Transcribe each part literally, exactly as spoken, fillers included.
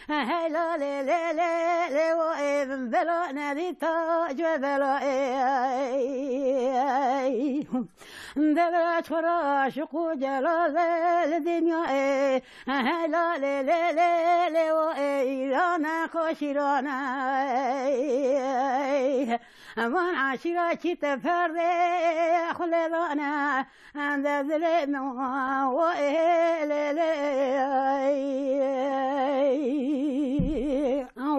Hey la lê lê lê lê o ê, belo nedî tac ve belo ê. Devra çora şiq û celal ve li dinya ê. Hey la lê lê lê lê o ê, Îran e xweşîran e. Van eşîra çî te ferdê xulêran e. Ende dilê min wa ê lê lê.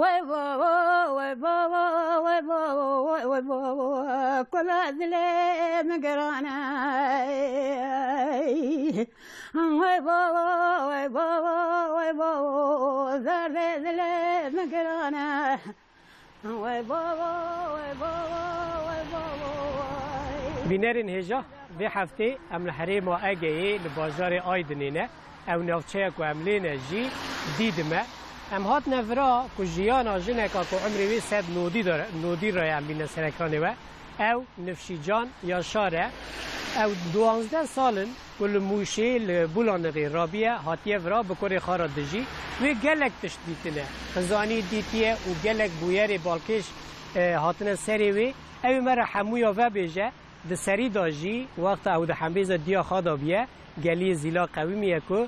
Wey baba, wey baba, wey baba, wey, wey baba, kula dilê min giran e. Wey baba, wey baba, wey baba, derdê dilê min giran e. Wey baba, wey baba, wey baba, wey. Bînerên hêja, vê heftê em li herêma Egeyê li bajarê Aydinê ne. Ew navçeya ku em lê ne jî Dîdim e. Em hatine vira ku jiyana jineka ku emrê wê sed nodî de, nodî re ye, em bîne ser ekranê we. Ew Nifşîcan Yaşar e. Ew duwazdeh sal in ku li Mûşê, li Bulanixê rabiye, hatiye vira, bi kurê xwe re dijî. Wê gelek tişt dîtine. Xizanî dîtiye û gelek bûyerê balkêş, e, hatine serê wê. Ew ê me re hemûya vebêje. Di serî de jî, wexta ew di hembêza diya xwe de bûye, geliyê Zîla qewimiye ku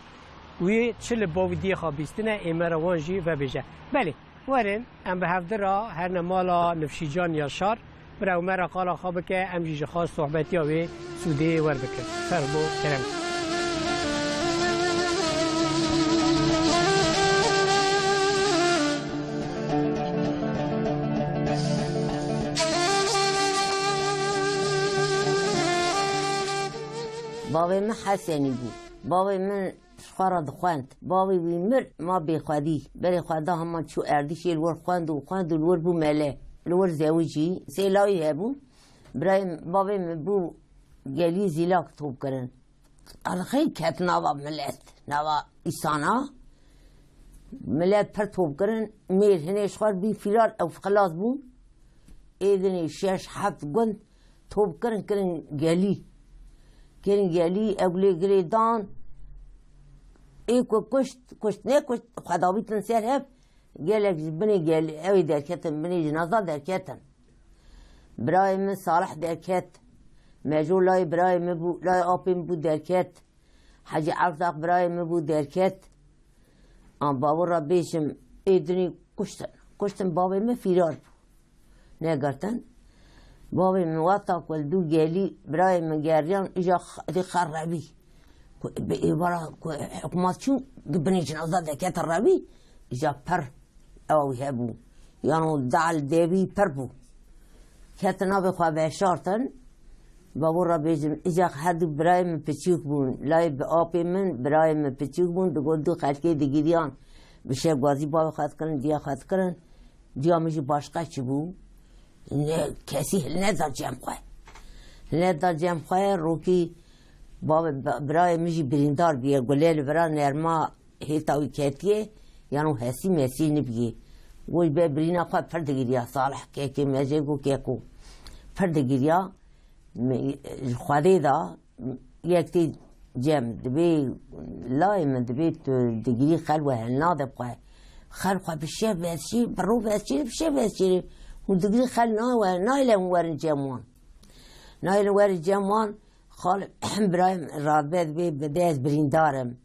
wî çi li bo wî diyê xwe bîstine, ê me re wan jî vebêje. Belê, werin, em bi hevdi re herine mala Nifşîcan Yaşar. Bira ew me re qala xwe bike, em jî ji xwe sohbetiya wê sûdê werbikin. Fermo, kerem. Bavê min Hesenî bû. Bavê min ji xwe re dixwend. Bavê wî mir, ma bêxwedî. Berê xwe da heman çû erdîşê, li wir xwend û xwend û li wir bû mele. Li wir zewicî. Sê lawî hebû. Birayê min, bavê min bû gelî Zîlak top kirin. Qelixey ket nava milet, nava îsana. Milet pir top kirin. Mêr hinê ji xwe bî fîrar, ew xilas bûn. Ê dinê şeş heft gund top kirin, kirin gelî. Kirin gelî, ew lê girê dan. Ê ku kuşt, kuşt nekuşt, xwe davîtin ser hev. Gelek ji binê gelî, ew ê derketin, binê cinaza derketin. Birayê min Salih derket. Meco layê birayê min bû, layê apê min bû derket. Hecî Ewsaq birayê min bû derket. An bavê re bêjim, ê dinê kuştin. Kuştin, bavê min fîrar bû. Negirtin. Bavê min wexta ku li dû gelî, birayê min geriyan, îja x-, dê xer revî. Ku bi êvara ku hikûmet çû, di binê cinaza de kete revî, îja pir ew hebû. Yano dal devî pir bû. Ketin navê xwe veşartin. Bavê re bêjim, îja her du birayê min piçûk bûn. Layê bi apê min, birayê min piçûk bûn. Digot du xelkê digiriyan. Bi şevgazî bavê xwe dikirin, diya xwe dikirin. Diya min jî başqa çi bû? Ne, kesî hilneda cem xwe. Hilneda cem xwe, rokî bavê, ba-, birayê min jî birîndar bûye. Gule li vira nerma hêta wî ketiye, yano hesî mesî nibiyê. Got, be birîna xwe pir digiriya Salih, kekê me jê got, keko. Pir digiriya, me, ji Xwedê da, yek tê cem, dibê layê min, dibê tu digirî xel we hilnade bi xwe. Xel xwe bi şev veşî, bi rû veşî, bi şev veşî. Hûn digirî xel nayê we, nahêle hûn werin cem wan. Nahêle werin cem wan, xal birayê min radbe dibê, bi dê ez birîndar im.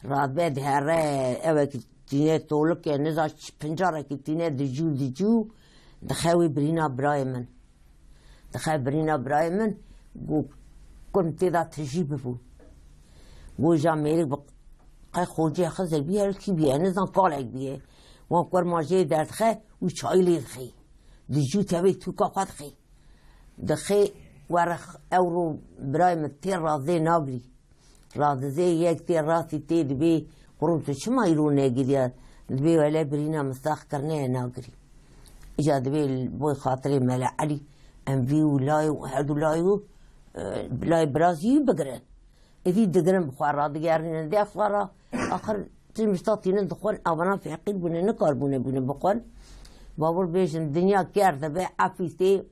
Radbe dihere, ewekî tîne tolik e, niza ç-, pincarekî tîne dicû, dicû, dixe wê birîna birayê min. Dixe birîna birayê min, got, kurm tê de tijî bibû. Got, ja mêrik bi qey xocê Xizir bîye, kî bîye, nizan kalek bîye. Wan kurma jê derdixe, wî çayî lê dixê. Dijû tevê tûka xwe dixê. Dixê were ewro birayê min tê razê nagirî. Radizê yek tê rastî tê dibê, qurum tu çima îro negiriya? Dibê wele birîna min sax kirine ye nagirî. Îca dibê li boy xatirê Mele Elî em vî û lay û her du lay û, e, lay biraz yî bigirin. Êdî digirin bi xwe radigerînin, dê xwe ra axir tişt mişta tînin dixwin, avana feqîr bûne, nikarbûne bûne bixwin. Bavur bêjin, dinya ker dibe, efî tê,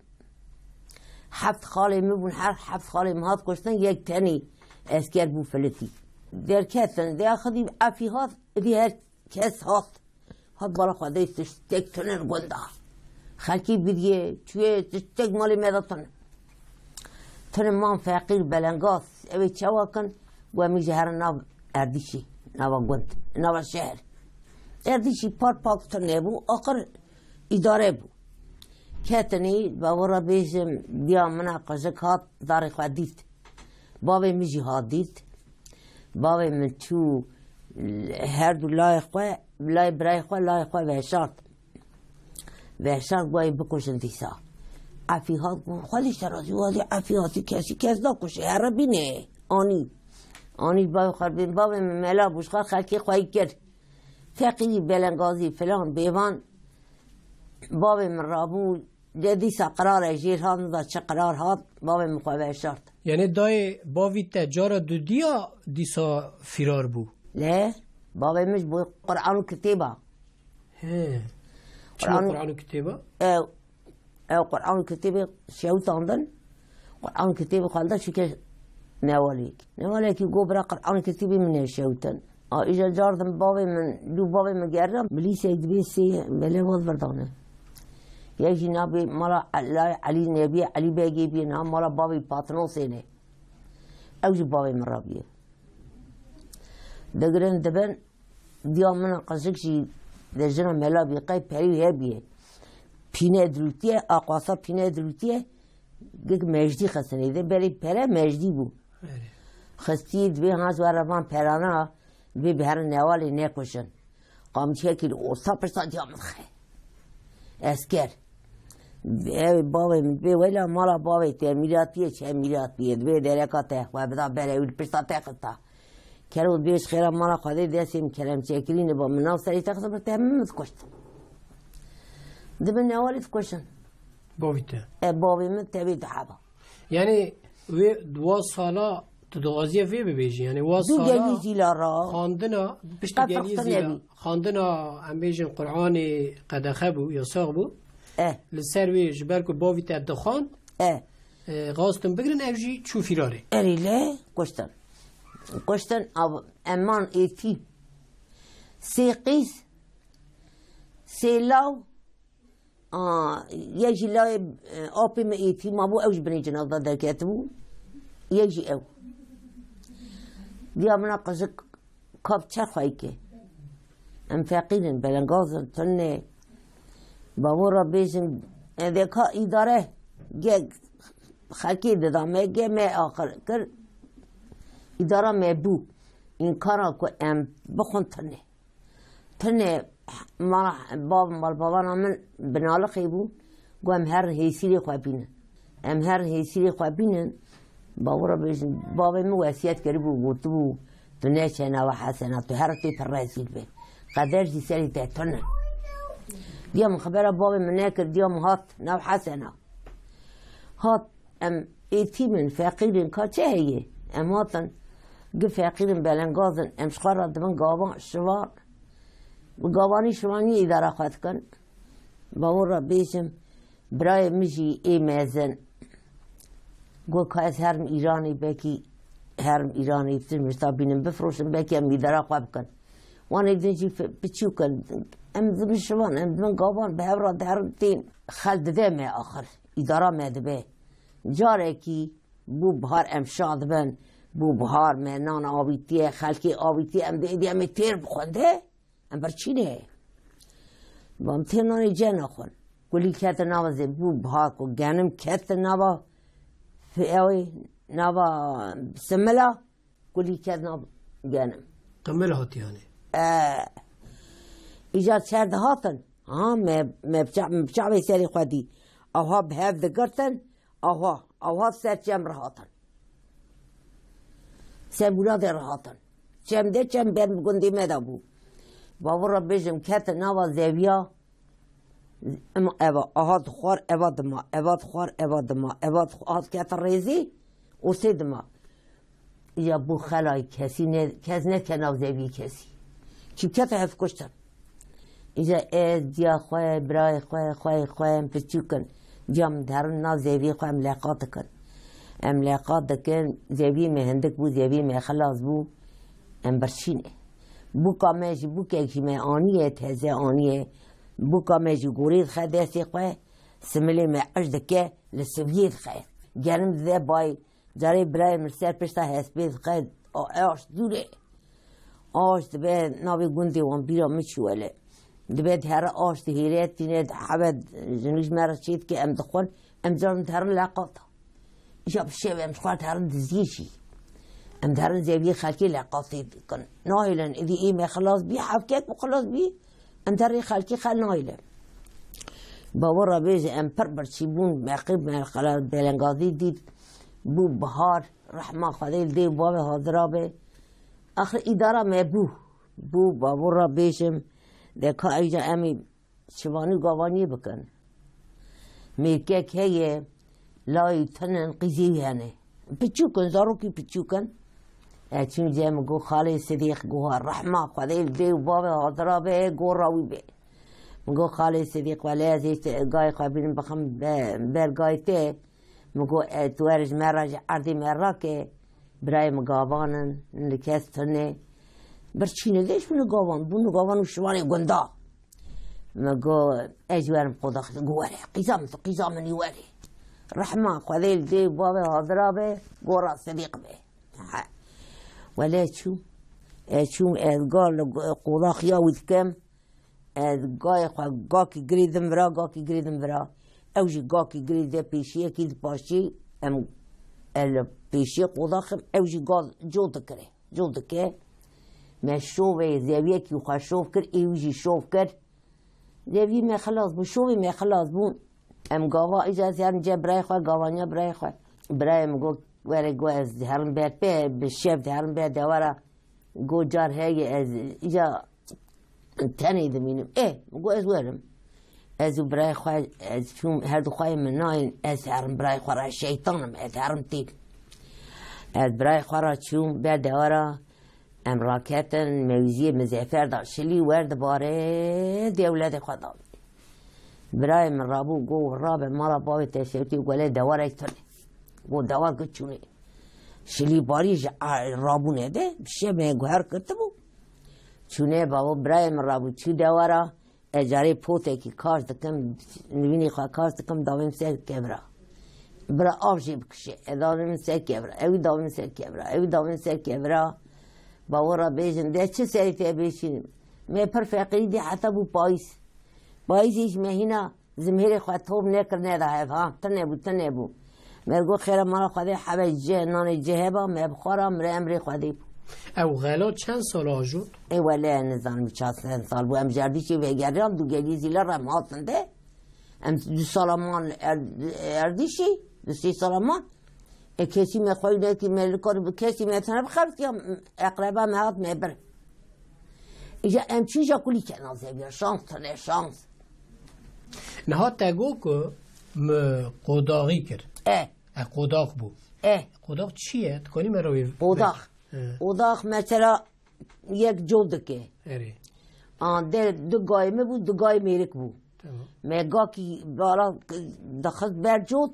heft xalê min bûn, her heft xalê min hat kuştin, yek tenê esker bû filitî. Derketin, dê axir dî efî hat, êdî her kes hat. Hat bala xwe dê tiştek tune li gunda. Xelkî biriye, çûye tiştek malê me de tune. Tune man feqîr belengaz, ew ê çawa kin, got em ê ji herin nav Erdîşî, nava gund, nava şehr. Erdîşî par pak tune bû, axir îdare bû. Ketinî, bavura bêjim, diya mina qijik hat, zarê xwe dît. Bavê min jî hat dît. Bavê min çû, her du layê xwe, layê birayê xwe, layê xwe veşart. Veşart, got ê bikujin dîsa. Efî hat, got, Xwedî ji te razî, wadî efî hatî kesî kes nakuşe, here bîne. Anî. Anî bavê xwe bîn, bavê min mela bû, ji xwe xelkê xweyî kir. Feqîrî, belengazî, filan, bêvan. Bavê min rabû, de dîsa qirare jêr hat, nida çi qirar hat, bavê min xwe veşart. Yanî dayê bavî te cara dudiya dîsa fîrar bû? Le, bavê min ji bo Quran û kitêba. He. Çima Quran û Quran û kitêba? Ew, ew Quran û kitêbê şewitandin. Quran û kitêbê xwendin, çûke newalêk. Newalekî got, bira Quran û kitêbê min nêşewitin. A, îja cardim bavê min, dû bavê min gerra, bi lîsek dibê sê belê waz berdane. Yek jî nabê mala Elay Elî Nebî, Elî Begê bîye, na mala bavê Patnosê ne. Ew jî bavê min re bîye. Digirin dibin, diya min a qijik jî de jina mela bî, qey perî wî hebîye. Pîne dirûtiye, aqwasa pîne dirûtiye, gik mecdî xistinê de, berê pere mecdî bû. Erê. Xistî dibê ha ji we re van perana, dibê bi herin newalê nekuşin. Qamçiyekî li orta pişta diya min dixe. Esker. Ew bavê min dibê wela mala bavê te mîratiyê çe mîratiyê dibê dereka te xwe bida bere wî li pişta te xista. Kero dibê ji xêra mala Xwedê destê min kerem çekirî niba min nav serê te xista bir te min dikuşt. Dibin newalî dikuşin. Bavî te. E, bavê min tevê diheba. Yanî wê wa sala tu dixwaziye vê bibêjî. Yanî wa Du sala gelî zîla ra. Xwandina, piştî Qe gelî fexte zîla. Nebî. Xwandina, em bêjin Qur'anê qedexe bû, yasax bû. Eh. Li ser wê ji ber ku bavî te dixwand, Eh. e, xwestin bigirin ev jî çû fîrarê. Erê le, kuştin. Kuştin av, eman êtî. Sê qîz, sê law, A, yek jî layê, e, apê min êtî mabû, ew ji binê cinav de derketibû. Yek jî ew. Diya min a qijik kav çerxayî ke. Em feqîr in, belengaz in, tune. Bavo re bêjin, e, deka îdare ge xelkê dida me, ge me axir kir. Îdara me bû. Îmkana ku em bixwin tune. Tune mala bav malbavana min binalixê bû, got, "Em herin hêsîrê xwe bînin. Em herin hêsîrê xwe bînin." Bawira bêjin, bavê min wesiyet kiribû, gotibû, "Tu neçe nava Hesena, tu her tê pirrezîl be. Qeder jî serê te tune." Diya min xebera bavê min nekir, diya min hat nav Hesena. Hat, em êtîm in, feqîr in, ka çi heye? Em hatin, gi feqîr in, belengaz in, em ji xwe re dibin gavan, şivan. Bi gavanî şivanî îdara xwe dikin. Bavo re bêjim, birayê min jî ê mezin. Got ka ez herim Îranê, belkî herim Îranê, tu min ta bînin, bifroşin, belkî em îdara xwe bikin. Wanê din jî fi-, piçûk in. Em dibin şivan, em dibin gavan, bi hev re diherin tên. Xel dide me axir. Îdara me dibe. Carekî bû bihar em şa dibin. Bû bihar me nan avîtiye, xelkê avîtiye, em dê êdî em ê têr bixwin de. Em birçî ne. Bam tê nanê cena xwin. Kulî kete nava zê bû bihar ku genim kete nava fi-, ew ê nava simila. Kulî kes nav genim. Qimil hatî yanî. E, îcar çer dihatin. Ha, me, me bi ça-, me bi çavê serê xwe dî. Awa bi hev digirtin, awa, awa ser çem re hatin. Ser Mûradê re hatin. Çem de çem ber bi gundê me de bû. Bavû re bêjim, ketin nava zeviya. Em, eva, aha dixwar, eva dima, eva dixwar, eva dima, eva dixwar, aha dikete rêzî, û sê dima. Ya bû xelayî kesî ne, kes neke nav zevî kesî. Çimkete hevkuştin. Îca ez, diya xwe, birayê xwe, xweyê xwe, em piçûk in. Diya min derin na zevî xwe em leqat dikin. Em leqat dikin, zevî me hindik bû, zevî me xilas bû. Em birçî ne. Bûka me jî, bûkek jî me aniye, teze aniye. Bûka me jî gorê dixe destê xwe, similê me iş dike, li siviyê dixe. Genim dide bay, carê birayê min ser pişta hespê dixe, a-, aş dûr e. Aş dibe navê gundê wan bîra min çû wele. Dibe dihere aş dihêle, tîne dihewe, jinû ji me re çê dike, em dixwin, em caran diherin leqata. Îja bi şev em ji xwe diherin diziyê jî. Em diherin zeviyê xelkê leqatê dikin. Nahêlin, êdî ê me xilas bî, hevkek bi xilas bî, em diherin xelkê xel nahêlin. Bawer re bêje em pir birçî bûn, meqî me xela belengazî dît, bû bihar, rehma Xwedê li dê û bavê hazira be. Axir îdara me bû. Bû, bawer re bêjim, de ka îja em ê Şivanî û gavaniyê bikin. Mêrkek heye, layî tinin, qîzê wî hene. Piçûk in, zarokî piçûk in. Ez çûm cem, min got, "Xalê Sidîq," got, "rehma Xwedê li dê û bavê hazira be, gora wî be." Min got, "Xalê Sidîq, welê ez ê te-, gayê xwe bînim bixim be-, ber gayê te." Min got, "E, tu were ji me re, ji erdê me rake." Birayê min gavan in, li kes tune. Birçî ne, leş bûne gavan, bûne gavan û şivanê gunda. Min got, "Ez jî werim qodax." Got, "Were, qîza min, tu qîza min î were." Rehma Xwedê li dê bavê hazira be, gora Sidîq be. He. Wele çûm. Ez çûm, ez ga li qodaxiya wî dikim. Ez gayê xwe gakî girê dim vira, gakî girê dim vira. Ew jî gakî girê de pêşiyekî di paşî, em, ez li pêşiyê qodaxim, ew jî ga cot dikire. Cot dike. Me şovê zeviyekî xwe şov kir, ê wî jî şov kir. Zevî me xilas bû, şovê me xilas bû. Em gava îca ez herim cem birayê xwe, gavaniya birayê xwe. Birayê min got, "Were," got, "ez diherim ber pê, bi şev diherim ber dewara." Got, "Car heye ez îca tenê dimînim." "Ê," min got, "ez werim." Ez û birayê xwe, ez çûm, her du xweyê min nayên, ez herim birayê xwe re, şeytan im, ez herim têk. Ez birayê xwe re çûm, ber dewara, em raketin, mewziyê min zêfer da, şilî wer dibare, dewletê xwe da. Birayê min rabû, got, "Rabe mala bavê te şewtî, got, lê dewarek tune." Got, "Dewar got çûnê." Şilî barî ji a-, rabûnê de, bi şevê guher kirtibû. Çûnê bavo, birayê min rabû, çû dewara, ez carê potekî kaş dikim, nivînê xwe kaş dikim, davêm ser kevira. Bira av jê bikişe, ez davêm ser kevira, ewî davêm ser kevira, ewî davêm ser kevira. Bavo re bêjin, de çi serê te bêşînim? Me pir feqîrî dî heta bû payîz. Payîzê ji me hîna Zimhêrê xwe top nekir, neda hev, ha, tune bû, tune bû. Me got, "Xêra mala Xwedê hebe cih, nanê cih heba, me bixwara, mire emrê Xwedê bû." Ew xela çend sal a jot? Ê wele, nizanim çar sed sal bû. Em ji Erdîşê vegeriyan, dû gelî zîla re em hatin de. Em du sala man Er-, Erdîşê, du sê sala man. E, kesî me xwe nekî me li kar bi kesî me tine bixebitiya, eqreba me hat me bir. Îja em çîja kulî kena zeviya, şans tine, şans. Niha te got ku mi qodaxî kir. E. E, qodax bû. E. Qodax çi ye? Tu kanî me re wê Qodax. E. Qodax mesela yek cot dike. Erê. A, de du gayê me bû, du gayê mêrik bû. Tamam. Me gakî bala dixist ber cot.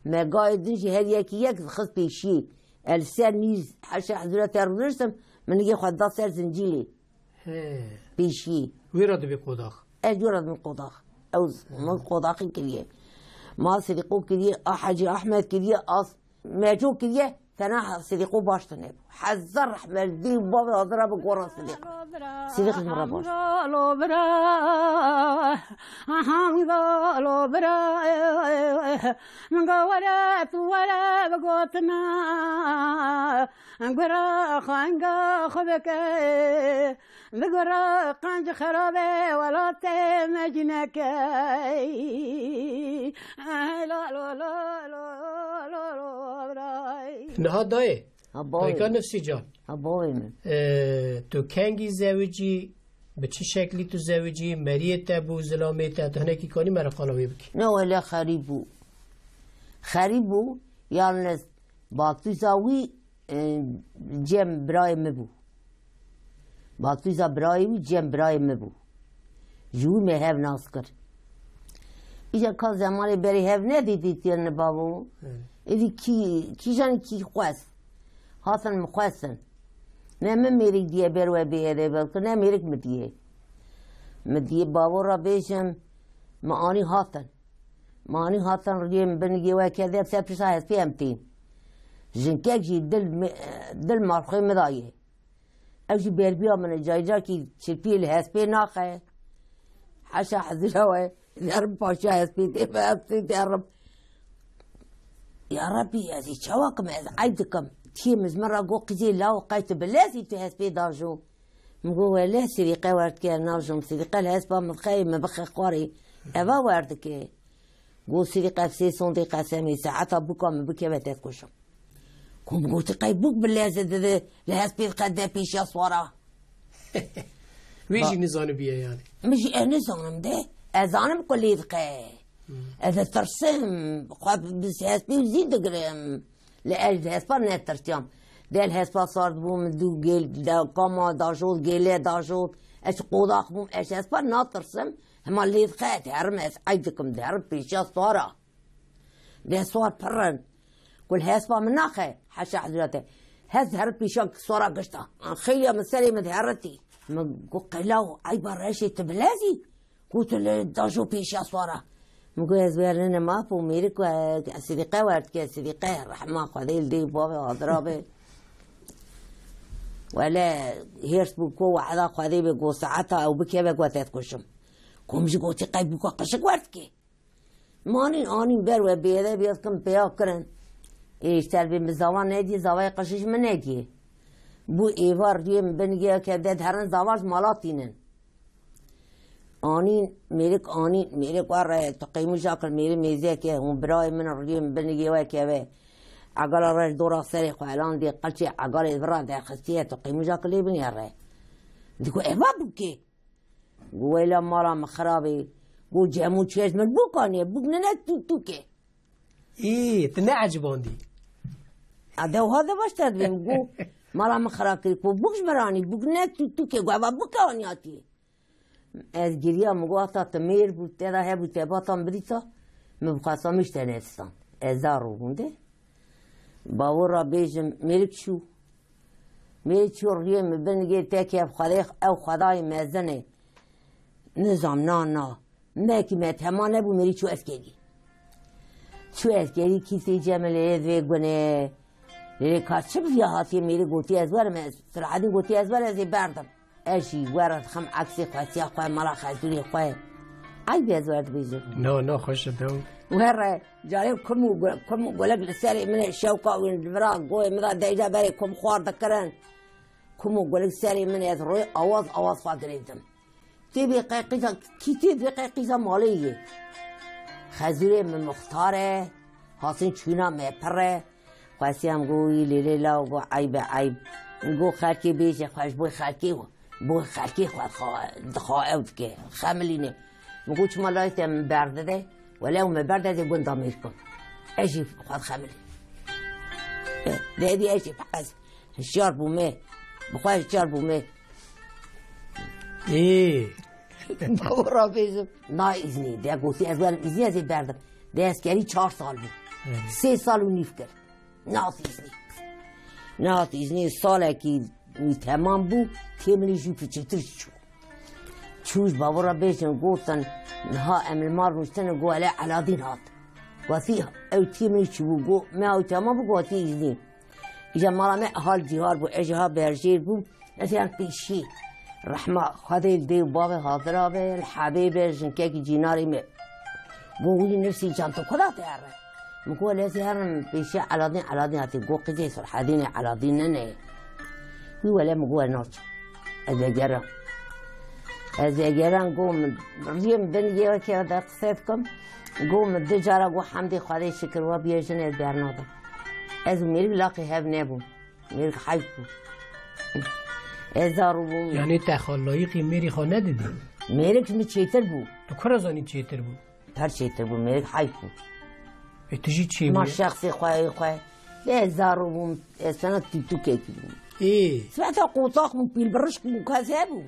Me gayê din jî her yekî yek dixist pêşiyê. Ez li ser mîz heşe hezûra terorîstim, min nigê xwe da ser zincîlê. He. Pêşiyê. Wê re dibê qodax. Ez wê re dibim qodax. Ew min qodaxî kiriye. Ma Sidîqo kiriye, a Hecî Ahmed kiriye, a Meco kiriye, fena Sidîqo baş tune bû. Hezar rehmet dê û bavê hazira bi gora Sidîq. Sidîq ji min re baş. Lo bira, aha, lo bira, min go were, tu were, bi gotina, gura xanga xwe bike, bi gura qanc xerabe, welatê me cineke. La, lo, lo, lo, lo, lo, bira. Niha dayê, Ha, bavê Peyka min. Nifsî can. Ha, bavê min. Ee, tu kengî zewicî, bi çi şeklî tu zewicî, meriyê te bû, zilamê te, tu hinekî kanî me re qala wê bikî? Ne, wele xerîb bû. Xerîb bû, yalnız baltûza wî, e, cem birayê min bû. Baltûza birayê wî cem birayê min bû. Ji wî me hev nas kir. Îca ka zemanê berê hev nedîtî têne bavo. Evet. Êdî kî, kîjan kî xwest. Hatin min xwestin. Ne min mêrik diye ber we bêyede belkir, ne mêrik min diye. Min diye bavo ra bêjim, min anî hatin. Min anî hatin riyê min binigê we kerde, ser pişta hespê em tên. Jinkek jî dil mi-, dil marxê min daye. Ew jî berbiya min e, caycakî çirpiyê li hespê naxe. Heşa hezira we, derim paşa hespê tê, hespê derim. Ya Rebî, ez ê çawa kim, ez eyb dikim. Tiyê min ji min re got, qîzê law qey tu bilezî tu hespê dajo. Min got, wele sirîqe werdike, najom sirîqe li hespa min xeyê min bixe xwarê. Eva werdike. Got, sirîqe sê sondê qesemê, saeta bûka min bikeve te dikujim. Ku min gotî, qey bûk bi leze dide, li hespê diqede pêşiya swara. Wê jî nizanibiye yani. Min jî ez nizanim de. Ez zanim ku lê diqe. Hmm. Ez ditirsim. Xwe bi hespê zî digirim. Li ez ji hespa netirsiyam. De li hespa sar dibûm, dû gêl, de, kama dajot, gêlê dajot. Ez qodax bûm, ez ji hespa natirsim. Hema lê diqe, diherim ez eyb dikim, diherim pêşiya swara. Dê swar pir in. Ku li hespa min naxe, heşa hezirate. Hez her pêşa swara gişta. An xeyliya min serê min diheritî. Min got, qelaw, eyba reşê tu bilezî. Ku tu li dajo pêşiya swara. Min got, ez wernine map û mêrik we, sirîqe werdike, sirîqe, rehma Xwedê li dê bavê adira be. Wele hêrs bû ku wehda Xwedê be, got, saeta ew bikeve, got, ez dikuşim. Ku min jî gotî, qey bûka qişik werdike. Manîn anîn ber we bêde bêdikim peya kirin. Ê, ji terbê min zava nedî, zavayê qişî ji min nedî. Bû êvar riyê min binigê kevde diherin zava ji mala tînin. Anîn, mêrik anîn, mêrik wa re tu qeymûja kir, mêrê mêzeke, hûn birayê min riyê min binigê we keve. Egala re ji dora serê xwe elan dê qilçê egalê vira derxistiye, tu qeymûja kir lê binê re. Digo, eva bûkê. Got, weyla mala min xirabê. Got, cem û çêz min bûk aniye, bûk nine tûk tûkê. Î, tu ne ecibandî. A de wiha de baş te dibêm, got, mala min xirab kirî, ku bûk ji min re anî, bûk ne tûk tûkê, got, eva bûk e aniyatî. Ez giriya, min got, hata tu mêr bû, te de hebû, te batan birîta, min bixwesta min ji te nedistan. Ez dar rûbûm de. Bavo ra bêjim, mêrik çû. Mêrik çû riyê min binigê te kev Xwedê, ew Xwedayê mezin e. Nizam, na, na. Mekî me tema nebû, mêrik çû eskerî. Çû eskerî kî tê cemilê divê gune. Lê ka çi biziya hatiye mêrik gotî ez werim, ez Silahedîn gotî ez wer ez ê berdim. Ez jî were dixim eksê xwestiya xwe, mala xezûrê xwe. Eyb ez wer dibêjim. No, no, xweş e dew. Were, carê kum û gu-, kum û gulek li serê min ê şewka wî li vira goyê min de deyda berê kum xwar dikirin. Kum û gulek serê min ê ez royê awaz awaz xwe girêdim. Tê bê qey qîza, kî tê bê qey qîza malê ye. Xezûrê min muxtar e, hasin çûna me pir e. Xwesiyam go wî lêlê law go eyb e eyb. Go xelkê bêje xwe ji bo xelkê, bo xelkê xwe dixa-, dixa ew dike. Xemilîne. Min go çima layê te min berdide. Wele ew me berde ez ê gunda mêr kim. Ez jî xwe dixemilî. De dî ez jî ez hişyar bûme. Bi xwe hişyar bûme. Ê. Bawra bêjim. Na îznî. De gotî ez werim îznî ez ê berdim. De eskerî çar sal bû. Evet. Sê sal û nîv kir. Nehat îznî. Nehat îznî salekî wî temam bû, tê min jî piçiktir çû. Çû ji bavura bêjin gotin, niha em li mal rûştine, got, hele Eladîn hat. Gotî, ew tê min çûbû, got, me ew temam bû, gotî îznî. Îja mala me hal dîhar bû, ez jî ha berjêr bûm, ez yan pêşî. Rehma Xwedê li dê û bavê hazira be, li hebê be, jinkekî cînarî me. Go wî nifsî can tu kuda te here? Min go lê ez ê herim pêşiya Eladîn, Eladîn hatî. Go qîzê Surhedînê, Eladîn nene. Wî wele min go ez naçim. Ez vegeran. Ez vegeran go min riyê min bin yê wekê de qise dikim. Go min du cara go hemdê Xwedê şikir wa biyê jinê ez bernadim. Ez û mêrik laqê hev nebûm. Mêrik heyf bû. Ez zarû bûm. Yanî te xwe layîqî mêrî xwe nedidî? Mêrik ji min çêtir bû. Tu kura zanî çêtir bû? Her çêtir bû, mêrik heyf bû. E, tu jî çê Ma bûye? Şexsê xwe, xwe. Ez zarû bûm, ez sana tîtûkekî bûm. Ê. Sibehta qotax bû, pîlbirişk bû, kes hebû.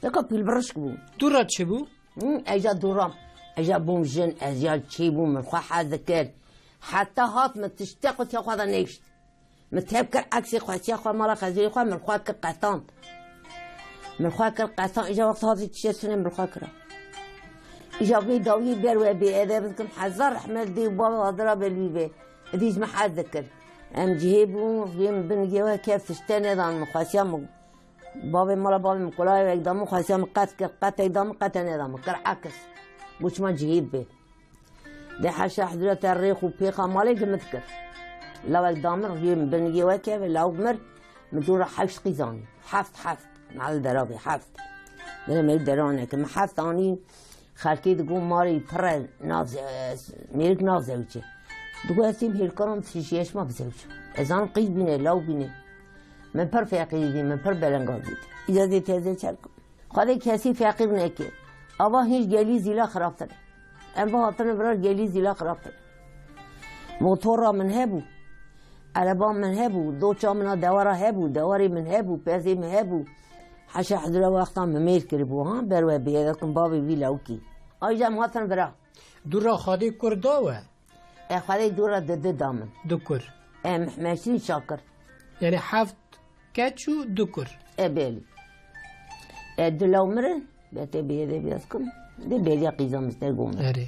Deka pîlbirişk bû. Tu re çi bû? Hı, eja duram. Eja bûm jin, ez ya çê bûm, min xwe hez dikir. Heta hat min tiştek û tiya xwe de nehişt. Min tev kir eksê xwe, siya xwe, mala xezûrê xwe, min xwe kir qetan. Min xwe kir qetan, îja wext hatî tiştê sunê min xwe kira. Îja vê dawiyê ber we bê edeb dikim, hezar rehmet dê û bavê hazira be li wî be. Êdî ji min hez dikir. Em cihê bûn, riyê min bin gê we kev tişte nedan min, xwesiya min, bavê mala bavê min qulayê wek da min, xwesiya min qet kir, qetek da min, qete neda min, kir aks. Got çima cihê bê. Dê heşa hizreta rêx û pêxa malê di min dikir. Lawek da min, riyê min bin gê weke ve, lawek mir, min dû re heşt qîz anî. Heft, heft. Mehel dera bê, heft. Dere mêrik dera neke. Min heft anî, xelkê digo marê pire naze-, mêrik nazewce. Digo ez têm hêlkaran şişiyeşma bizewce. Ez zanim qîz bîne, law bîne. Min pir feqîrî dî, min pir belengaz dît. Îca dê teze çerkim. Xwedê kesî feqîr neke. Ava hîn ji gelî zîla xirabtir e. Em va hatine vira gelî zîla xirabtir e. Motora min hebû. Ereba min hebû. Doça min a dewara hebû. Dewarê min hebû. Pezê min hebû. Heşa hizira wextan min mêr kiribû, ha? Ber we bêre kim bavê vî lawikî. Ay jî em hatin vira. Dûra Xwedê kur da we? E, Xwedê dûra di di da min. Du kur. E, Mehmet Şîrîn Şakir. Yani heft keç û du kur. E, belî. E, du law mirin, be te bêre de biraz kim. De beriya qîza min ser gomin. Erê.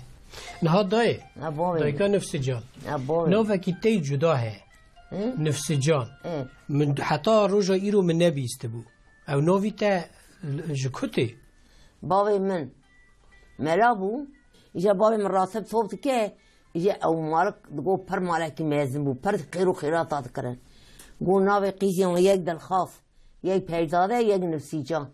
Niha dayê. Ha, bavê. Dayika Nifsican. Ha, bavê. Navekî tey cuda heye. Hı? Nifsican. E. Min heta roja îro min nebîstibû. Ew navî te ji ku tê? Bavê min mela bû. Îja bavê min rasib top dike. Îja ew malik digo pir malekî mezin bû. Pir xêr û xêrata dikirin. Go navê qîzê wan yek Dilxas, yek Peyzade, yek Nifsîcan.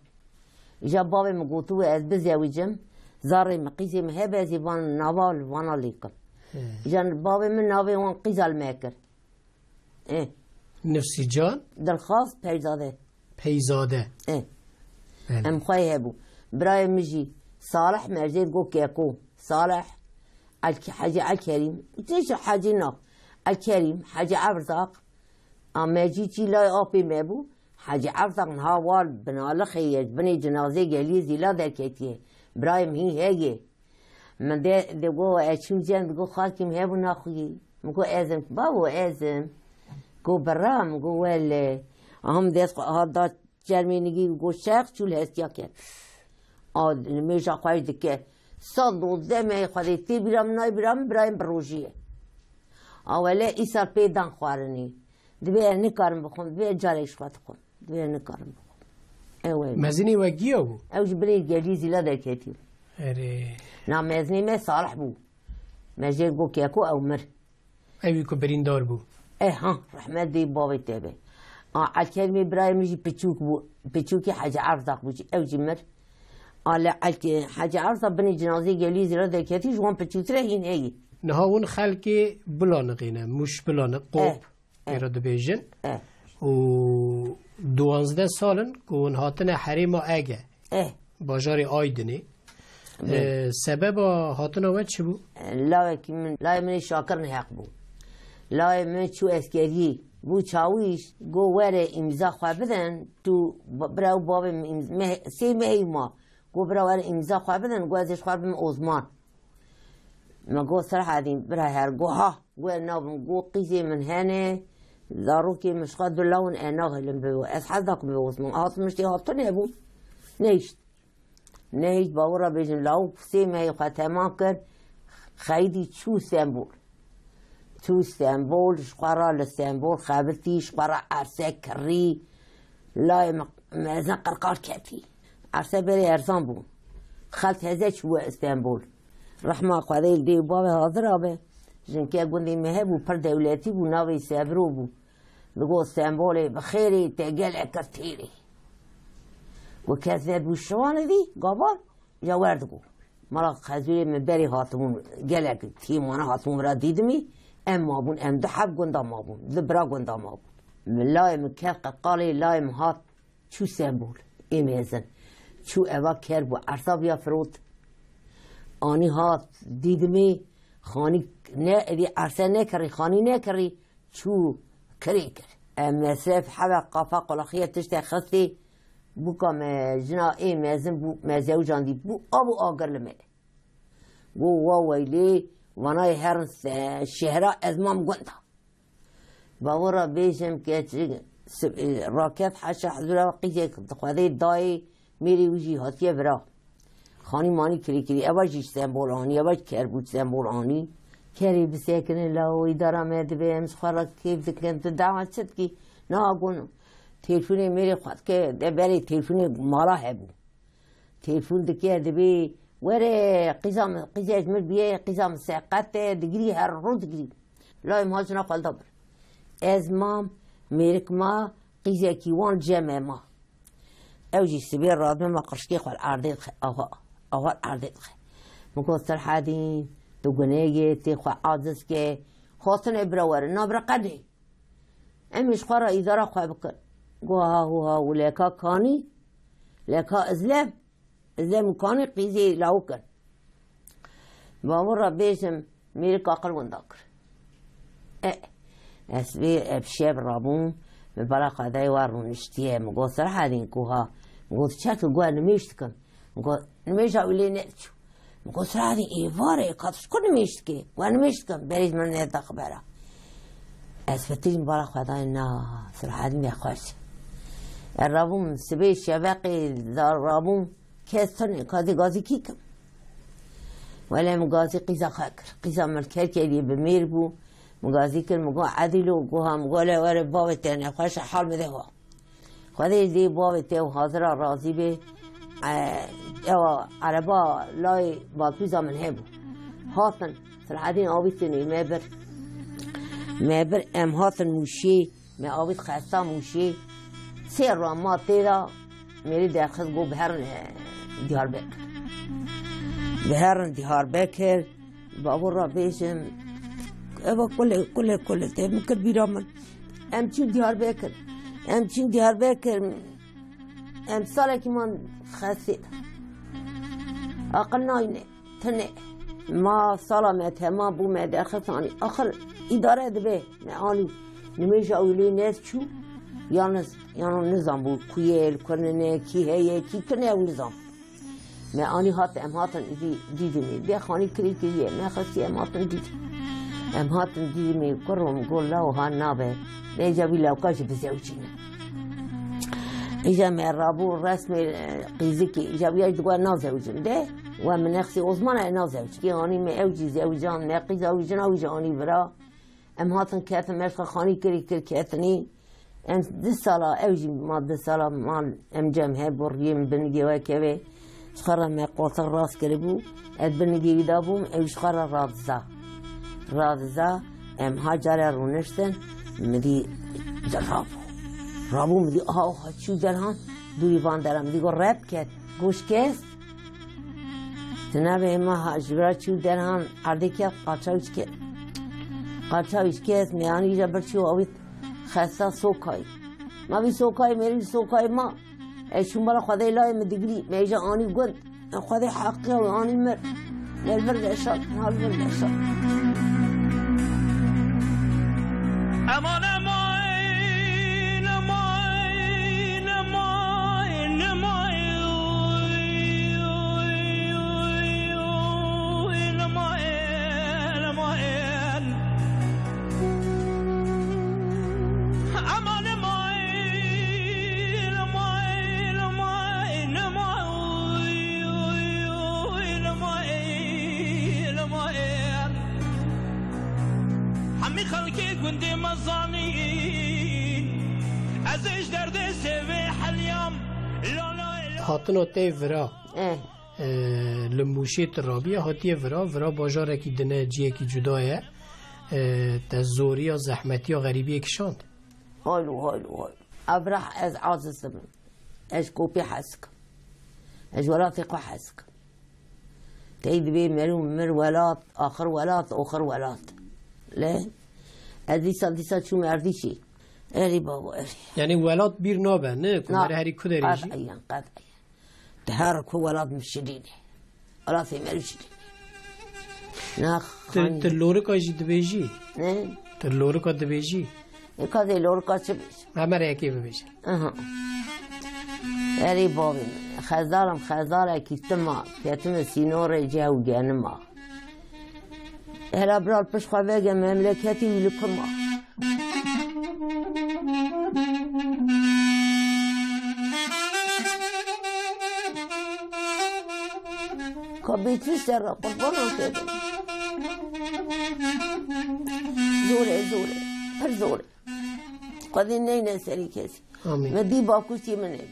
Îja bavê min gotibû ez bizewicim. Zarê min, qîzê min hebe, ez ê van nava li vana lêkim. He. Îja bavê min navê wan qîza li me kir. E. Nifsîcan? Dilxas Peyzade. Peyzade. E. Belê. Em xweyê hebû. Birayê min jî Salih, me jê digo Keko. Salih, Elk-, Hecî Elkerîm. Tê ji Hecî na. Elkerîm, Hecî Evrzaq. A me jî çî layê apê me bû. Hecî Evrzaq niha war binalixê ye. Binê cinazê geliyê zîla derketiye. Birayê min hîn heye. Min de, de go ez çûm cem, digo xalkî min hebû naxuyî. Min go ez im, bavo ez im. Go bira, min go wele. Aha min dest xwe hat da çermênigî, go şex çû li hestiya ket. A nimêja xwe jî dike. Sed dozdeh mehê Xwedê tê bîra min, nayê bîra min, birayê min bi rojî ye. A wele îsal pê dan xwarinê. Dibê ez nikarim bixwim, dibê ez carek ji xwe dixwim. Dibê ez nikarim bixwim. Ew e. Mezinê we giya bû? Ew ji binê gelî zîla derketî. Erê. Na mezinê me Salih bû. Me jê go Keko, ew mir. Ewî ku birîndar bû. Eh ha, rehmet dê bavê te be. A, Elkerîmê birayê min jî piçûk bû. Piçûkî Hecî Evrzaq bû jî. Ew jî mir. A le Elke-, Hecî Evrzaq binê cinazê gelî zîla derketî, ji wan piçûktir e hîn heyî. Niha hûn xelkê Bulanixê ne, Mûş Bulaniq, Qop. Eh. Eh. Pê re dibêjin. Eh. Û duwazdeh sal in ku hûn hatine herêma Ege, Eh. bajarê Aydinê. Eh. E, sebeba hatina we çi bû? Lawekî min, layê min ê Şakir neheq bû. Layê min çû eskeriyê, bû çawîş, go were îmza xwe bidin, tu ba-, bira û bavê min îmz-, meh-, sê mehê ma. Go bira were îmza xwe bidin, go ez ê ji xwe bim Osman. Me go Serhedîn, bira her, go ha. Go ez nabim, go qîzê min hene, zarokê min ji xwe du lawin, ez naxêlim bibe. Ez hez nakim bibe Osman. Hatim min tê hatin hebû. Nehişt. Nehişt, bawira bêjin, lawik sê mehê xwe temam kir. Xeydî çû Stenbol. Çû Stenbol, ji xwe re li Stenbol xebitî, ji xwe re erse kirî. Layê min mezin qirqar ketî. Erse berê erzan bû. Xelt heze çû we Stenbol. Rehma Xwedê li dê û bavê hazir abe. Jinke gundê me hebû, pir dewletî bû, navê Sebro bû. Digot Stenbolê bi xêrê te gelek kir têrê. Got kes nedibû şivanê dî, gavan, ya wer digot. Mala Xezûrê min berê hatibûn, gelek tîmana hatibûn vira Dîdimî, em mabûn, em du heb gunda mabûn, du bira gunda mabûn. Min layê min ket qeqalê, layê min hat, çû Stenbol, ê mezin. Çû eva ker bû, ersa viya firot. Anî hat, Dîdimê, xanî ne, êdî erse nekirî, xanî nekirî, çû kirê kir. E, Mesref heve qafa qolaxiye tiştê xistê, bûka me jina ê mezin bû, me zewcandî bû, a bû agir li me. Go wa weylê, vanayê herin se-, şehra ez mam gunda. Bavura bêjim keçik, sib-, e, raket heşa hezura qîzek xwedê dayê mêrê wî jî hatiye vira. Xanî manî kirî kirî, eva jî Stenbol anî, eva jî ker bû Stenbol anî. Kerê bisekinin la o îdara me dibe, em ji xwe re kêf dikin, tu dawa çi dikî? Na gon, têlfonê mêrê xwe dike, de berê têlfonê mala hebû. Têlfon dike, dibê, were, qîza min, qîzek ji min bîye, qîza min seqet e, digirî, her rû digirî. Layê min hat jina xwe li da bir. Ez mam, mêrik ma, qîzekî wan cem e ma. Ew jî sibê radime ma qirşikê xwe li erdê dixe, awa, awa li erdê dixe. Min got, Serhedîn, tu guneh yê, tê xwe aciz ke, xwestinê bira werin, na bira qedê. Em ê ji xwe re îdara xwe bikin. Go ha hu ha û leka kanî, leka izlem, izlem û kanî qîzê lawik in. Bavur re bêjim, mêrik aqil winda kir. E, ez vê ev şev rabûm, min bala xwe dayê wa rûniştiye, min got, Serhedîn ku ha, min got, çek li gor nimêj dikim. Min got, nimêja wî lê nediçû. Min got, Serhedîn êvar e, ka tu ji ku nimêj dikê? We nimêj dikim, berî ji min neda xibera. Ez fitirîm bala xwe dayê na, Serhedîn nexweş. Ez rabûm, sibê şeveqê da rabûm, kes tune, ka dê gazî kî kim? Wele min gazî qîza xwe kir. Qîza min li Kerkeriyê bi mêr bû. Min gazî kir, min got, Edîlo, goha min got, le were bavê te nexweş e, hal bide wa. Xwedê dê bavê te û hazira razî bê. E, ewa ereba layê balpîza min hebû. Hatin, Sirhedîn avîtinê me bir. Me bir em hatin Mûşê, me avît xesta Mûşê. Sê ran ma tê de mêrî derxist got biherin, e, Diyarbekir. Biherin Diyarbekir. Bavur re bêjim, eva kule, kule, kule, te min kir bîra min. Em çin Diyarbekir. Em çin Diyarbekir. Em salekî man xestê. Aqil nayne, tine. Ma sala me temam bû, me derxist anî. Axir îdare dibe, me anî. Nimêja wî lê nez çû. Yalnız, yalnız nizam bû. Ku ye, li ku nine, kî heye, kî tune ew nizam. Me anî hat, em hatin îdî Dîdimê. Bê xanî kirî kiriye, me xistî em hatin Dîdim. Em hatin Dîdimê, kurim got, law ha nabe. Me îca vî lawka jî bizewicîne. Îca me rabû resmê, e, qîzikê. Îca vîya jî digot nazewicim. De, we min nexsî Osman e nazewicî. Kê anî me ew jî zewican, me qîza wî jina wî jî anî vira. Em hatin ketin, me ji xwe xanî kirî kir ketinî. Em du sala, ew jî ma du sala mal em cem he boriyê min binigê we keve. Ji xwe re me qoltiq rast kiribû. Ez binigê wî dabûm, ew ji xwe re radiza. Radiza, em ha care rûniştin, min dî rabû. Rabû min dî, aha, aha, çû derhan, dûrî van deran. Min dî got, rep ket, goş kes. Tinavê ma ha ji vira çû derhan erdê ket, qaça wî çike. Qaça wî çike ez me anî îja bir çû avît xesta Sokayî. Ma vî Sokayî mêrî vî Sokayî ma. Ez çûm bala Xwedê layê min digirî, me îja anî gund. Em Xwedê heqî ew anî mir. Lê vir veşan, hal vir veşan. Eman, eman, eman, eman, eman, eman, eman. Eman, eman, eman, eman, eman. Hemî xelkê gundê me zanîn, ez ê ji derdê sêvê heliyam. Hatina te vira, Eh, e, li Mûşê tu rabiye, hatiye vira, vira bajarekî dine, ciyekî cuda ye. E, te zoriya, zehmetiya, xerîbiyê kişand. Haylo, haylo, haylo. Ev rah ez aciz dibim. Ez ji kopê hez dikim. Ez ji welatê xwe hez dikim. Tey dibê merû mir welat, axir welat, oxir welat. Lê ez dîsa, dîsa çûm Erdîşî. Erî babo, erî. Yani welat bîr nabe, ne? Ku Na, mere herî ku derê jî? Qet'iyen, qet'iyen. Di her ku welat min şirîne. Welatê me şirîne. Na Ti, xan- ti lorika jî dibêjî? Ne? Ti lorika dibêjî? E, ka dê lorika çi bêjim? Hemer yekê bibêje. Aha. Erê bavê min. Xezarim xezarekî tima. Ketime sînorê ceh û genima. Hela bral pişt xwe vege memleketî wî li kima. Ka bêtî ser re qurbana te be. Zor e, zor e. Pir zor e. Xwedê neyne serî kesî. Amîn. Me dî bakûsî min e.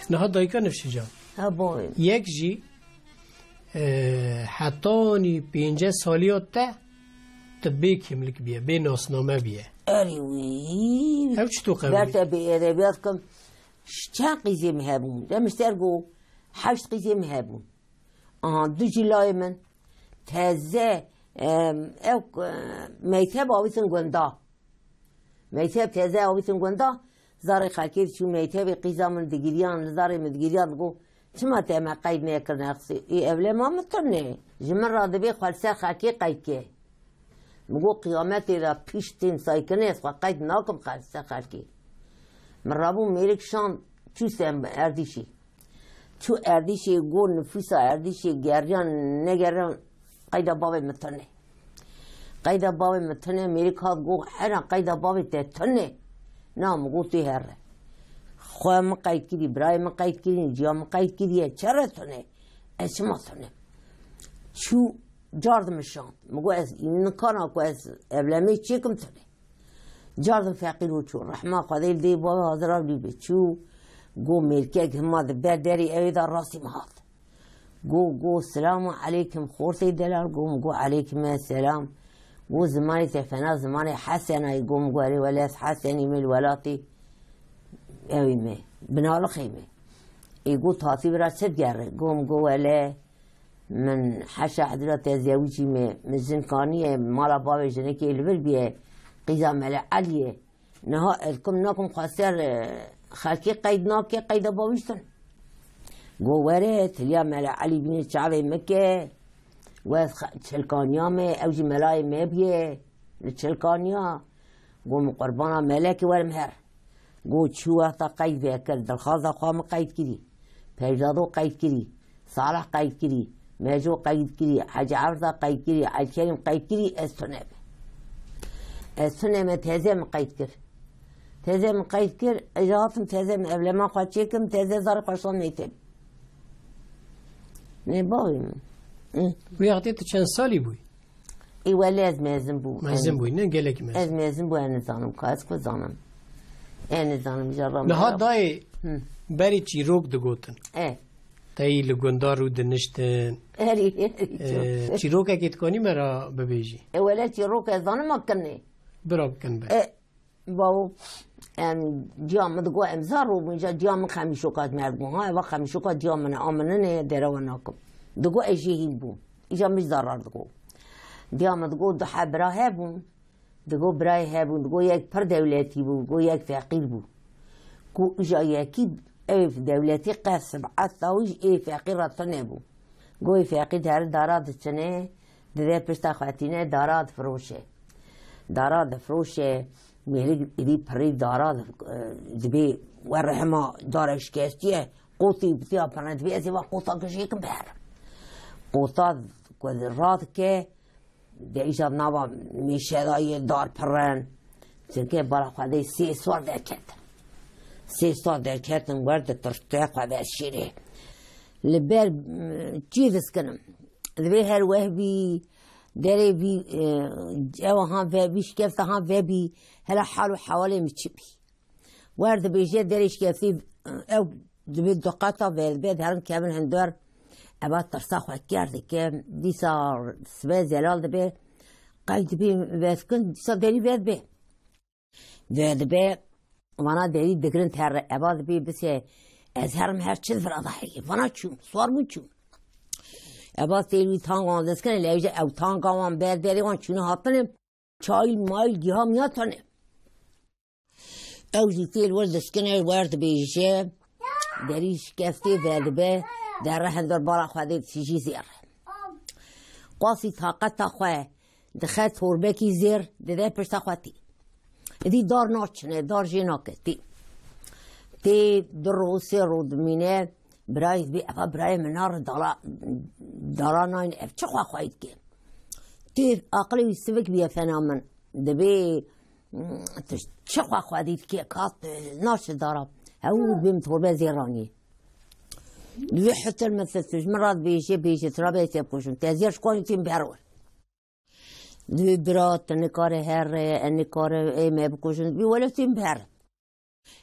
Niha dayika Nifşican. Ha, boy. Yek jî, e, hetanî pênceh saliya te, tu bê kimlik biye, bê nasname biye. Erê wî. Ew çi tu qewimî? Ber te bê edebiyat kim. Ş-, çend qîzê min hebûn? Demişter go, heşt qîzê min hebûn. Aha, du jî layê min. Teze, em, ew, e, meyteb avîtin gunda. Meyteb teze avîtin gunda. Zarê xelkê diçû meytebê qîza min digiriyan, li zarê min digiriyan, digo, "Çima te me qeyd nekirine qisê? Ê evlema min tune. Ji min re dibê xwe li ser xelkê qeyd ke." Min got, "Qiyametê de piştên saykine ez xwe qeyd nakim xel-, ser xelkê." Min rabû mêrik şand çû sem Erdîşî. Çû Erdîşê got, nifûsa Erdîşê geriyan negeriyan, qeyda bavê min tune. Qeyda bavê min tune, mêrik hat got, "Hera qeyda bavê te tune." Na, min got, "Tê here. Xwe min qeyd kirî, birayê min qeyd kirî, ciya min qeyd kiriye, çere tune? Ez çima tune?" Çû car dimişand. Min got, "Ez îmkana ku ez evlemê çêkim tune." Cardim feqîr û çû. Rehma Xwedê li dê bavê hazira wî bê. Çû, go mêrkek hima di ber derê ewê de rastî min hat. Go, go, "Selamu aleykum, xortê delal." Go, min go, "Aleykum selam." Go, "Zimanê te fena, zimanê Hesena ye." Go, min go, "Erê wele ez Hesenî me li welatê ewê me. Binalixê me." Ê go, "Tatî bira çi digerê?" Go, min go, "Wele, min heşa hidira te zewicî me, min jin kaniye, mala bavê jinikê li vir biye, qîza Mele Elî ye. Niha ez kim nakim xwe ser, e, xelkê qeyd nake, qeyda bavî ji tune." Go, "Were, tiliya Mele Elî bîne çavê min ke, we ez xe-, çilkaniya me, ew jî melayê me biye, li çilkaniya." Go, "Min qurbana melekê werim her." Go, çû wexta qeyd vekir, dilxaza xwe min qeyd kirî. Peyzado qeyd kirî. Salih qeyd kirî. Meco qeyd kirî. Hecî Evza qeyd kirî. Elkerîm qeyd kirî. Ez tune me. Ez tune me, teze min qeyd kir. Teze min qeyd kir. Ez hatim teze min evlema xwe çêkim. Teze zarê xwe şand neytê. Ne bavê min. Hı. Wê wextê tu çend salî bûyî? Ê wele ez mezin bûm. Mezin bûyî, ne? Gelekî mezin. Ez mezin bû, ez nizanim ka ez ku zanim. Ez nizanim, îja ra Niha dayê Hı. berî çîrok digotin. E. Teyî li gunda rû diniştin. Erî, erî. E, çîrokekê dikanî me ra bibêjî? E wele çîrok ez zanim ma kinê. Bira bikin be. E, Bawo, em, ciya min digo em zar û min ja ciya min xemîşoka ji me digo. Ha, eva xemîşoka ciya min e, a min nine, derewa nakim. Digo ez jê hîn bûm. Îja min zarar digo. Diya min digo du heb bira hebûn. Digo birayê hebûn. Digo yek pir dewletî bû, digo yek feqîr bû. Ku îja yekî ev dewletî qe sib'et dawî ji ê feqîr re tune bû. Go ê feqîr dere dara diçine, dide pişta xwe tîne, dara difiroşe. Dara difiroşe, mêrik êdî pirî dara di-, e, dibê we rehma dara şikestiye, qotî bitiya pirine, dibê ez ê va qota gijêkim ber. Qota ku radike, de îja nava mêşe de yê dar pirin. Çunke bala Xwedê sê sor derketin. Sê sor derketin, wer ditirte xwe de şîrê. Li ber, m, çî diskinim. Divê her weh bî, derê bî, e, ewa han vebî, şikefta han vebî, hela hal û hewalê min çi bî? Wer dibêje derê şikeftî, e, ew Dibê du qata vedibe, derin kevin hundir. Eva tirsa xwe kerdike. Dîsa sibe zelal dibe. Qey dibê vedikin, dîsa derî vedibe. Vedibe, vana derî digirin terre. Eva dibê bise, ez herim her çi vira da heye. Vana çûn, sar bûn çûn. Eva têl wî tanga wan dest kene, lewje ew tanga wan ber derê wan çûne hatine. Çayil mayil giha miya tane. Ew jî têl wir dest kene, wer dibêje, derî şikeftê vedibe, derre hundir bala xwe dê tijî zêr. Qasî taqeta xwe dixe torbekî zêr, dide pişta xwe tê. Îdî dar naçine, dar jê nake, tê. Tê du ro, sê ro dimîne, birayê dibê, eva birayê min nare dala, dala nayne, ev çi xwe xweyî dike? Tê aqilê wî sivik bîye fena min. Dibê, tu çi xwe xwedî dike, kat, naçe dara. Hew dibê min torbe zêranî. Dibê hitir min tu, tu ji min re dibêje, bêje, tu ra bê te bikujim. Te zêr şikanî tîm ber wir. Dibê bira, tu nikare here, e nikare, ê me bikujin. Dibê wele tîm ber.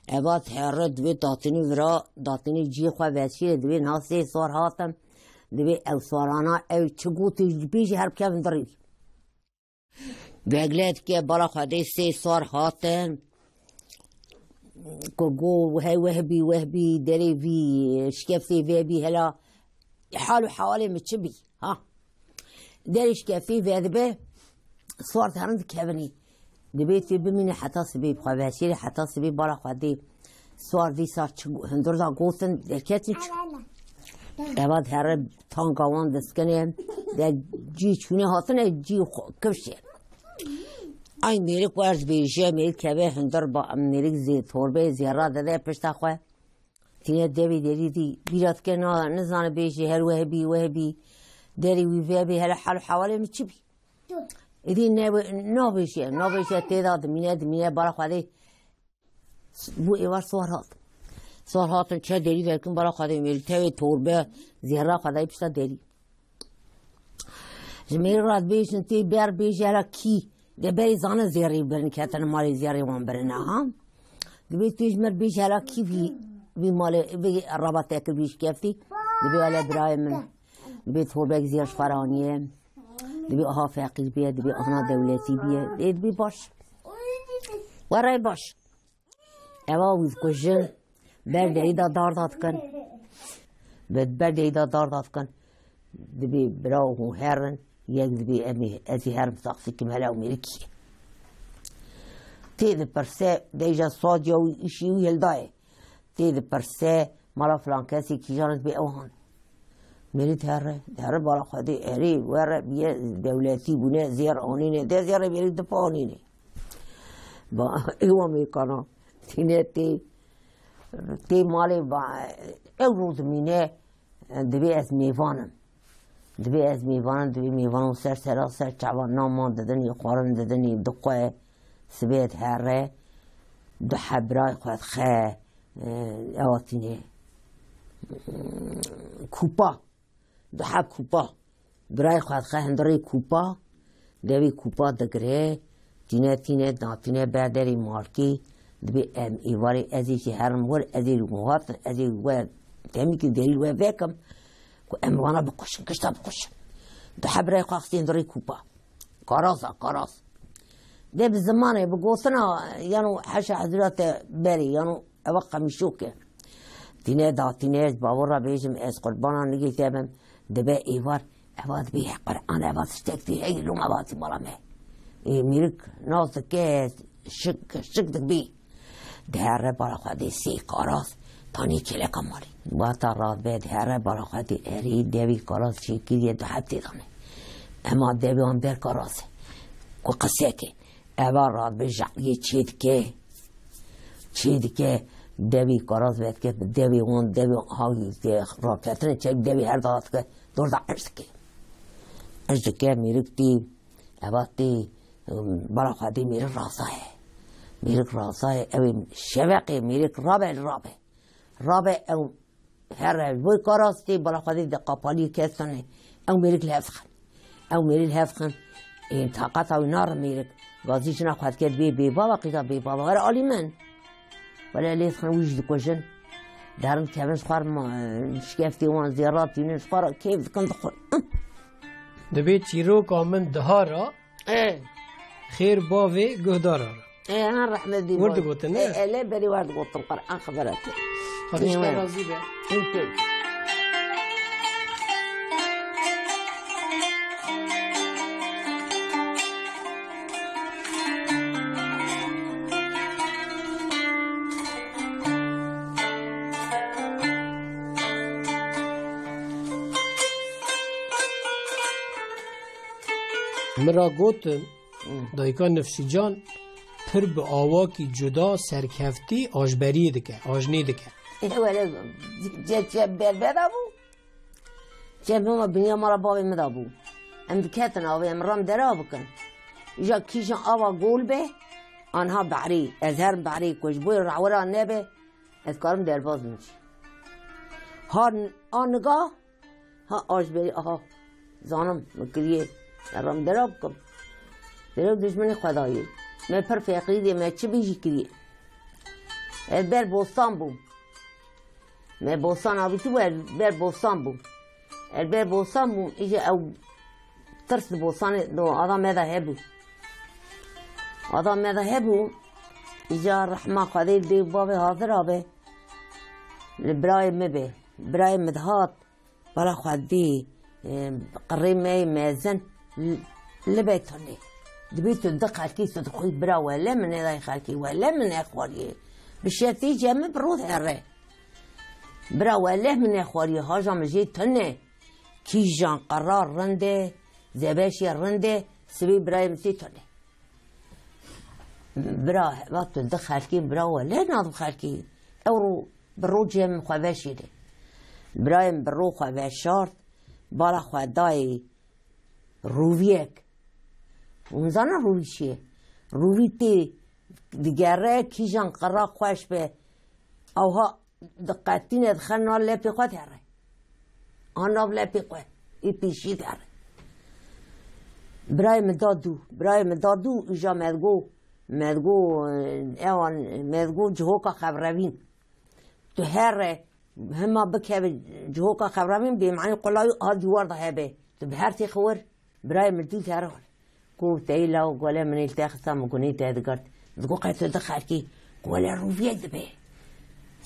Eva dihere, dibê datinî vira, datinî ciyê xwe veşîrê, dibê niha sê sar hatim. Dibê ew sarana, ew çi gotî ji bî jî her bikevin dirî. Vegle dike, bala xwe dê sê sar hatin. Ku go hey weh bî, weh bî, derê vî, şikeftê vê bî hela. Hal û hewalê min çi bî? Ha. Derê şikeftê vedibe, sar terin dikevinî. Dibê tu bimîne heta sibê, bi xwe veşêrê heta sibê bala xwe dê. Sar dîsa çi hundir da gotin, derketin çi? Eva dihere tanga wan dest kene, de cî çûne hatine, cî xwe kifşe. Ay mêrik wer dibêje, mêrik keve hundir ba, mêrik zê torbeyê zêra dide pişta xwe. Tîne devê derî dî bîra dike, na, nizane bêjî her weh bî, weh bî. Derî wî vebî, hele hal û hewalê min çi bî? Îdî ne, nabêje, nabêje tê de dimîne, dimîne, bala xwe dê. Bû êvar sar hat. Sar hatin çe derî vekin, bala xwe dê mêl tevê torbe, zêra xwe dayî pişta derî. Ji mêrê re dibêjin tê ber bêje hela kî. De berê zane zêrê birin, ketine malê zêrê wan birine, ha. Dibê tu ji mir bêje hela kî vî, vî malê, vî reba te kir vî şikeftî. Dibê hele birayê min. Dibê torbek zêr ji xwe re aniye. Dibê aha feqîr bîye, dibê ana dewletî bîye. Ê dibê baş. Werey baş. Eva wî dikujin, ber derî de dar da dikin. Bi ber derî de dar da dikin. Dibê bira hûn herin, yek dibê em ê, ez ê herim saxsî kim hele ew mêrikî. Tê dipirse, deyja sadiya wî, îşê wî hildayê. Tê dipirse, mala filan kesê kîjan e, dibê ew han. Mêrî dihere, dihere bala xwe dê erê, were, bîye dewletî bûne, zêr anîne, de zêrê mêrî dipa anîne. Ba, êwa mêkana, tîne tê, tê malê ba, ew rû dimîne, dibê ez mêvan im. Dibê ez mêvan im, dibê mêvan û ser sera ser çavan naman didinê, xwarin didinê, dixwe, sibê dihere, du heb birayê xwe dixe, e, ewa tîne, kupa. Du heb kupa. Birayê xwe dixe hundirê kupa. Devê kupa digire. Tîne tîne datîne ber derê malkê. Dibê em êvarê ez ê jî herim wir, ez ê hatin, ez ê we temîkî derî we vekim. Ku em vana bikuşin, kişta bikuşin. Du heb birayê xwe xistê hundirê kupa. Karaz a, karaz. De bi zimanê, bi gotina, yano heşa hezira te berê, yano eva qemîşok e. Tîne da, tîne ez bavur ra bêjim, ez qurbana nigê te bim, dibe êvar, eva dibê he Qur'an, eva tiştek dî, hey lûm eva tî bala me. Ê, mêrik nas dike, şik, şik dibî. Dihere bala xwe dê sê karaz, tanî kêleka malî. Wata radibe dihere bala xwe dê erî, devî karaz çêkiriye, du heb tê dane. Ema devê wan der karaz e. Ku qiseke. Eva radibe jaqiyê çê dike. Çê dike, devî karaz vedike, devê wan, devê hawî dê raketine, çek devî her da dike, dor da iş dike. Iş dike, mêrik tî, eva tî, bala xwe dê mêrik razaye. Mêrik razaye, ew ê şeveqê mêrik rabe, rabe. Rabe ew here, boy karaz tê, bala xwe dê de qapalî kes tane. Ew mêrik li hev dixin. Ew mêrik li hev dixin. Ê, taqata wî nare mêrik. Gazî jina xwe dike dibê bêbava, qîza bêbava. Were alî min. Wele lê dixin wî jî dikujin. Derin kevin ji xwe re ma-, şikeftê wan zêrat tînin ji xwe re kêf dikin dixwin. Dibê çîroka min dihara, E. Xêr bavê guhdara re. E, ha, rehmet dî Wir bavê. Digotin, ne? E, ele berî wer digotin, Qur'an xebera te. Xwedê ji te razî be. Mümkün. Min ra gotin, Hı. Dayika Nefsîcan pir bi awakî cuda serkeftî ajberiyê dike, ajnê dike. E, were, ce, ce berber de bû. Ce bima binya mala bavê min de bû. Em diketin avê, em ram dera bikin. Îja kîjan ava gol be, anha behrî, ez herim behrî ku ji bo rewira nebe, ez karim derbaz bim jî. Ha, a niga, Ha, aj berî, aha. Zanim, min kiriye. Ez ram dera bikim. Dera dijminê xwe dayê. Me pir feqîrî, me çi bî jî kiriye. Ez ber bostan bûm. Me bostan avîtî bû, ez ber bostan bûm. Ez ber bostan bûm, îje ew tirs di bostanê, do, ada me de hebû. Ada me de hebû, îja rehma Xwedê dê bavê hazir abe. Li birayê me be. Birayê me dihat. Bala xwe dî, e, qirê me yê mezin li, li bê tunê. Dibê tu di xelkî tu dixwî bira wele min ê day xelkî, wele min nexwariyê. Bi şefî cem min bi rû here. Bira wele min nexwariyê, haja min jê tune. Kîjan qerar rinde, zebeşê rinde, sibê birayê min tê tune. Bira, va tu di xelkî bira we lê nadim xelkî. Ew ro bi rojê min xwe veşîrê. Birayê min bi ro xwe veşart, bala xwe dayê rûviyek. Hûn zanin rûvî çi ye? Rûvî tê digere, kîjan qira xweş be. Ewha diqetîne dixe nav lepê xwe dihere. A nav lepê xwe. Ê pêşî dihere. Birayê min da dû. Birayê min da dû, îja me digo, me digo, ewan, me digo cihoka xevrevîn. Tu here, hema bikeve cihoka xevrevîn, bêmanî qulayî a dîwar de hebe. Tu bi her têxi wir. Birayê min dî zerr. Ku teyî law gole min ê li te xista, min gunî te digirt. Digo qey tu di xelkî gole rûviyek dibe.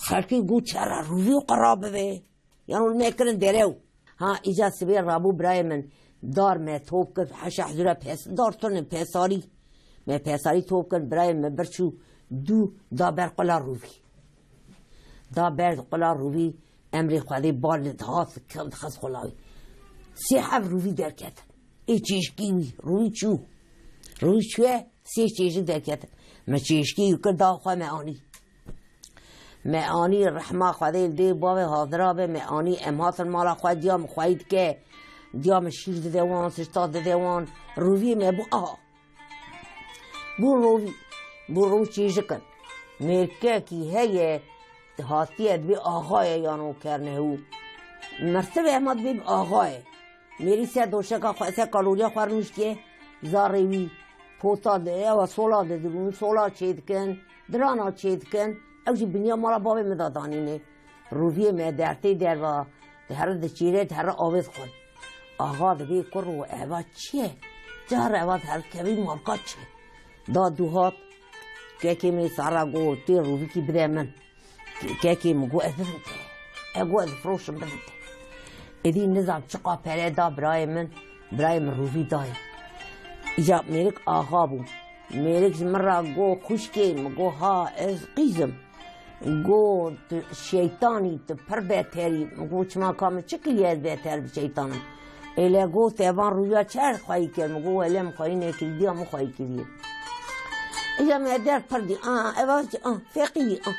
Xelkî got çera rûvî û qira bibe. Yan û me kirin derew. Ha, îca sibê rabû birayê min dar me top kir, heşa hezûra pes, dar tune pesarî. Me pesarî top kir, birayê min birçû dû da ber qula rûvî. Da ber qula rûvî, emrê Xwedê bar li dihat, kil dixist qula wî. Sê heft rûvî derketin. Ê çêşkî wî, rûvî çû. Rûvî çûye, sê çêşik derketin. Me çêşkî wî kir da xwe me anî. Me anî rehma Xwedê li dê bavê hazira be, me anî em hatin mala xwe diya min xweyî dike. Diya min şîr dide wan, sişta dide wan. Rûvî me bû aha. Bû rovî, bû rû çêjik in. Mêrkekî heye, hatiye dibê axayê yan o kerne hû. Mersive hema dibê axayê. Mêrî ser doşeka xwe, ser kaloriya xwe rûniştiye, zarê wî, pota de, ewa sola de dibûn, sola çêdikin, dirana çêdikin, ew jî biniya mala bavê min de danîne. Rûviyê me dertê derva, dihere diçîre, dihere avê dixwin. Axa dibê kur û eva çi ye? Cara eva dihere kevî marka çi ye? Da dû hat, kekê min sara got, tê rûvîkî bide min. Kekê min got, ez bidim te. E got, ez firoşim bidim te. Êdî nizam çiqa pere da birayê min, birayê min rûvî dayê. Îca mêrik axa bû. Mêrik ji min ra got, xwişkê, min got, ha, ez qîz im. Got, tu şeytanî, tu pir beterî. Min got, çima ka min çi kiriye ez beter bi şeytan im? Êle got, te van rûya çer xweyî kir? Min got, wele min xweyî nekirî, diya min xweyî kiriye. Îja me der pir dî, a, ev a, a, feqîrî, a.